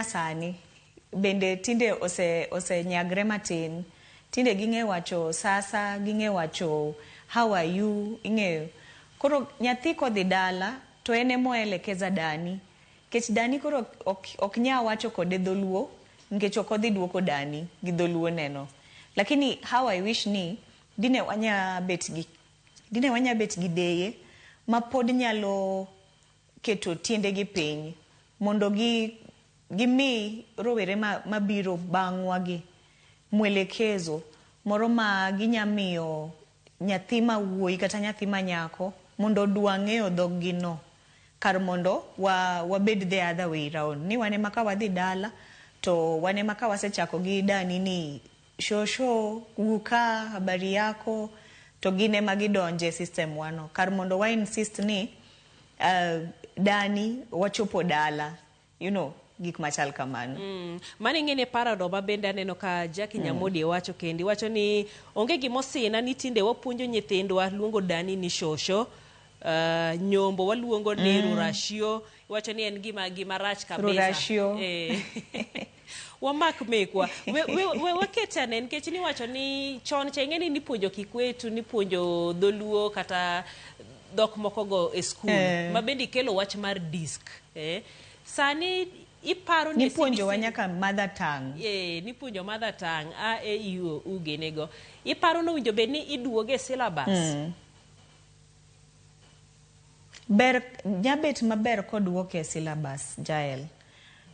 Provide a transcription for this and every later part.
Sani bende tinde osenyagre matin. Tinde ging'e wacho sasa, ging'e wacho "How are you?" Ing'eyo. Koro nyathi kodhi dala to en ema oelekeza dani. Nikech dani koro ok nya wacho kode dholuo nikech ok odhi duoko dani gi dholuo neno. Lakini how I wish ni dine wanya bet gi deye ma pod nyalo keto tiendegi piny mondo gi gimi rowere mabiro bang'wa gi mwelekezo moro ma ginya miyo nyathi ma wuoyi kata nyathi ma nyako mondo odwa ng'eyo dhog gi no kar mondo wabed the other way round ni wan ema ka wadhi dala to wan ema ka wasechako gi dani ni "Shosho, guka, habari yako?" to gin ema gidonje system wano kar mondo wa insist ni dani wachopo dala, gik machal kamano. Mano ing'e ni parado ma bende aneno ka Jackie Nyamodi wacho kendi wacho ni onge gimosina ni tinde wapuonjo nyithindwa luongo dani ni shosho, nyombo waluongo ni ruracio. Iwacho ni en gima rach kabisa. Ruracio. Wamak mekwa we waket ane nikech niwacho ni chon cha ing'e ni nipuonjo Kikwetu, nipuonjo dholuo kata dhok moko go e skul ma bende ikelo wach mar disk. Sani iparo ni Nipuonjowa nyaka mother tongue. Nipuonjo mother tongue, a e i o u ginigo. Iparo nowinjo bed ni iduoge e syllabus? Ber nyabet maber koduoke e syllabus, Jael,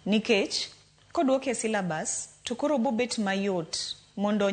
nikech koduoke e syllabus to koro bobet mayot mondo